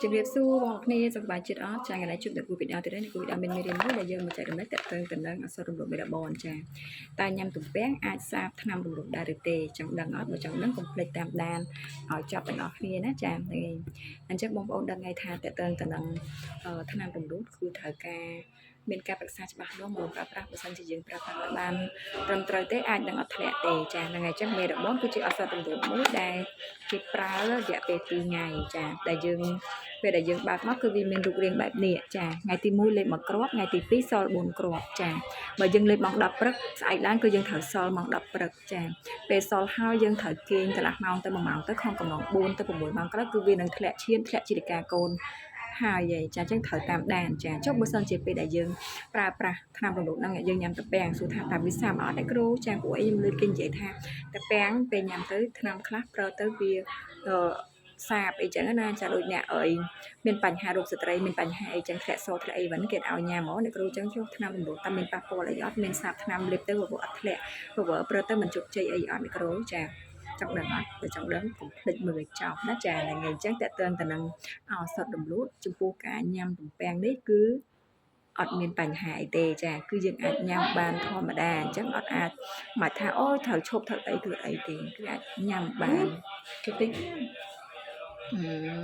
ជំរាបសួរបងប្អូនគ្នាសុខសប្បាយចិត្តអត់ចាថ្ងៃនេះជួបដល់គូវីដេអូទៀតហើយនេះគូវីដេអូមានមេរៀនមួយដែលយើងមកចែករំលែកទាក់ទងទៅនឹងឱសថរំលោភមេរោគបនចាតើញ៉ាំទំពាំងអាចសាបថ្នាំរំលោភដែរឬទេចង់ដឹងអត់បើចង់ដឹងកុំភ្លេចតាមដានឲ្យចប់ទាំងអស់គ្នាណាចាហ្នឹងឯងអញ្ចឹងបងប្អូនដឹងហើយថាទាក់ទងទៅនឹងថ្នាំរំលោភគឺត្រូវការមានការប្រឹក្សាច្បាស់លាស់មកប្រើប្រាស់បើសិនជាយើងប្រើប្រាស់ឲ្យបានត្រឹមត្រូវទេអាចនឹងអត់ធ្លាក់ទេចាហ្នឹងហើយអញ្ចឹងមេរោគបនគឺជាឱសថរំលោភមួយដែលគេប្រើរយៈពេល2ថ្ងៃចាដែលយើង ពេលដែលយើងបើកមកគឺវាមានរូបរាងបែបនេះចាថ្ងៃទី1លេប1គ្រាប់ថ្ងៃទី2សល់4គ្រាប់ចាបើយើងលេបម៉ោង10ព្រឹកស្អែកឡើងគឺយើងត្រូវសល់ម៉ោង10ព្រឹកចាពេលសល់ហើយយើងត្រូវគេងកន្លះម៉ោងទៅ1ម៉ោងទៅក្នុងកំឡុង4ទៅ6ម៉ោងក្រោយគឺវានឹងធ្លាក់ឈាមធ្លាក់ជីលិកាកូនហើយឯងចាអញ្ចឹងត្រូវតាមដានចាចុះបើសិនជាពេលដែលយើងប្រើប្រាស់ថ្នាំរំលោភហ្នឹងយើងញ៉ាំតាពាំងសួរថាតើវាសាមអត់ទេគ្រូចាព្រោះអីខ្ញុំលើគេនិយាយថាតាពាំងពេលញ៉ាំទៅថ្នាំខ្លះប្រើទៅវាអឺសាបអីចឹងណាចាដូចអ្នកអី មានបញ្ហារោគស្ត្រីមានបញ្ហាអីចឹងធ្លាក់សធ្លាក់អីវិញគេឲ្យញ៉ាំហ្មងអ្នកគ្រូចឹងចុះថ្នាំរំលោភតែមានប៉ះពាល់អីអត់មានសាបថ្នាំលេបទៅព្រោះអត់ធ្លាក់ព្រោះប្រើទៅមិនជោគជ័យអីអត់អ្នកគ្រូចាចង់ដឹងអត់បើចង់ដឹងកុំភ្លេចមើលឲ្យចប់ណាចាហ្នឹងហើយអញ្ចឹងតើតើទៅនឹងឱសថរំលូតចំពោះការញ៉ាំទំពាំងនេះគឺអត់មានបញ្ហាអីទេចាគឺយើងអាចញ៉ាំបានធម្មតាអញ្ចឹងអត់អាចមកថាអូយត្រូវឈប់ត្រូវអីគឺអីទេគឺអាចញ៉ាំបាន Cái tính អឺ